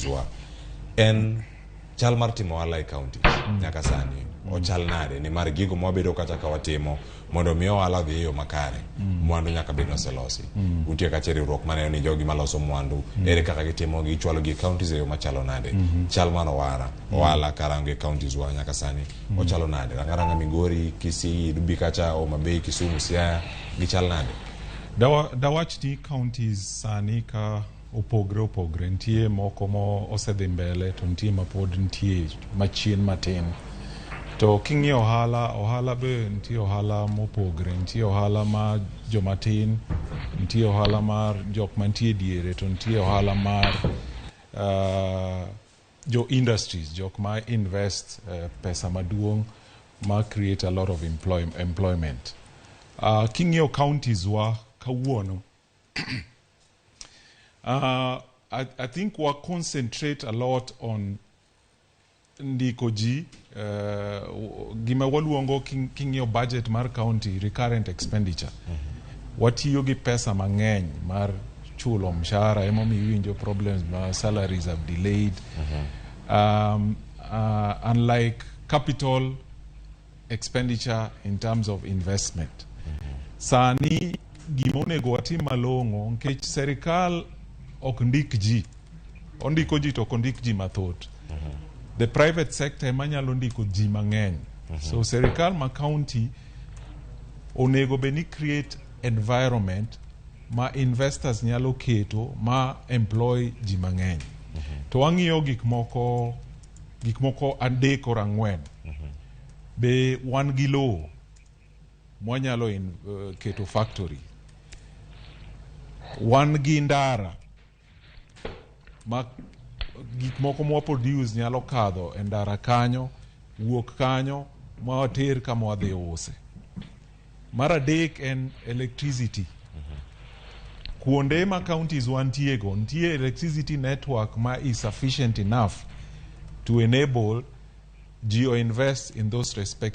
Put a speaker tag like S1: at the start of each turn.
S1: counties wa en chal mar timo ohala e counties nyaka sani ochal nade? Nimar gigo mwabedo kata ka watimo mondo mi ohala odhi e yo makare, mwandu nyaka bed ni oselosi. Untie kacha e riwruok maneno ni jogi maloso mwandu, ere kaka gitimo, gichwalo gi e counties e yo machalo nade? Chal mar ohala karango e counties wa nyaka sani ochalo nade? Ranga ranga Migori, Kisii, Dubi kacha, Homa Bay, Kisumu, Siaya, gichal nade?
S2: Dawach ni counties sani ka opogre opogre, nitie moko mo osedhi mbele to nitie mapod nitie machien matin. To king'iyo ohala, ohala be nitie ohala mopogre, nitie ohala mar jomatin, nitie ohala mar jok mantie diere, to nitie ohala mar jo industries, jok ma invest pesa maduong' ma create a lot of employment. King'iyo counties wa kawuono, I think we concentrate a lot on ndiko ji, gima waluongo king'iyo budget mar county, recurrent expenditure. Watiyo gi pesa mang'eny mar chulo mshahara, emomiyo iwinjo problems ma salaries have delayed, unlike capital expenditure in terms of investment. Sani gima onego watim malong'o, nikech serikal ok ndik ji, ondiko ji to ok ondik ji mathoth, the private sector ema nyalo ndiko ji mang'eny. So serikal ma county onego bed ni create environment ma investors nyalo keto ma employ ji mang'eny. To wang'iyo gik moko adek or ang'wen. Be wan gi lowo mwanyalo keto factory? Wan gi ndara ma gik moko mwa produce nyalo kadho e ndara kanyo, wuok kanyo ma water kama wadhi use? Mar adek en electricity. Kuonde ma counties wantie go, nitie electricity network ma is sufficient enough to enable ji invest in those respective